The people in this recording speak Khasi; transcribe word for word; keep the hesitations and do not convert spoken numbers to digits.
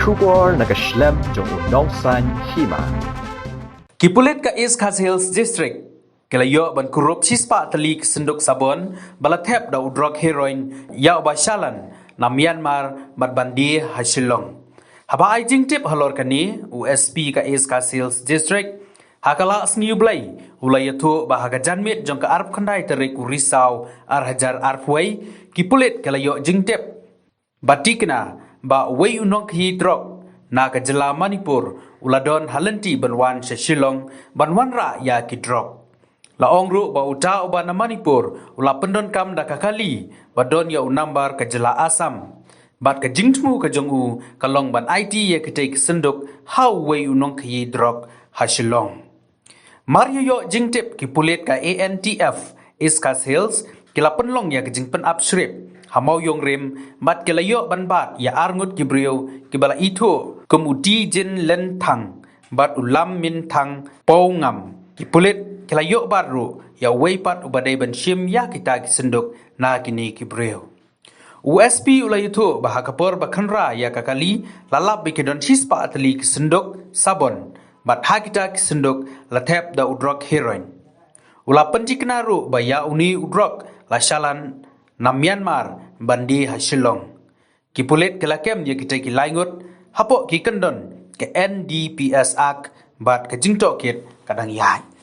Khubor na ka shlem jong u nongsan hima. Ki pulit ka East Khasi Hills District ki la ïoh ban kurup shispah tylli ki synduk sabon ba la thep da u drok heroin ïa uba shalan na Myanmar bad ban die ha Shillong. Haba ai jingtip halor kane, u S P ka East Khasi Hills District ha ka la sngi u Blei u la ïathuh ba ha ka janmiet jong ka arphew khyndai tarik u Risaw ar hajar arphew wei, ki pulit ki la ïoh jingtip ba tikna ba uwei u nongkhaïi drok na ka jylla Manipur u la don ha lynti ban wan sha Shillong ban wanrah ïa ki drok. La ong ruh ba uta uba na Manipur u la pyndonkam da ka kali ba don ïa u nambar ka jylla Assam. Bad ka jingthmu ka jong u ka long ban aiti ïa kitei ki synduk ha uwei u nongkhaïi drok ha Shillong. Mar ïoh jingtip, ki pulit ka A N T F East Khasi Hills ki la pynlong ïa ka jingpynap shrip ha Mawïong Rim bad ki la ïoh ban bat ïa arngut ki briew kiba la ithuh kum u T Jin Len Thang bad u Lam Min Thang Pawngam. Ki pulit ki la ïoh bat ruh ïa uwei pat uba dei ban shim ïa kita ki synduk na kine ki briew. U S P u la ïathuh ba ha ka por ba khynra ïa ka kali la lap ba ki don shispah tylli ki synduk sabon bad ha kita ki synduk la thep da u drok heroin. U la pyntikna ruh ba ïa une u drok la shalan na Myanmar ban die ha Shillong. Ki pulit ki la kem ïa kita ki laingut hapoh ki kyndon ka N D P S Act bad ka jingtohkit ka dang ïaid.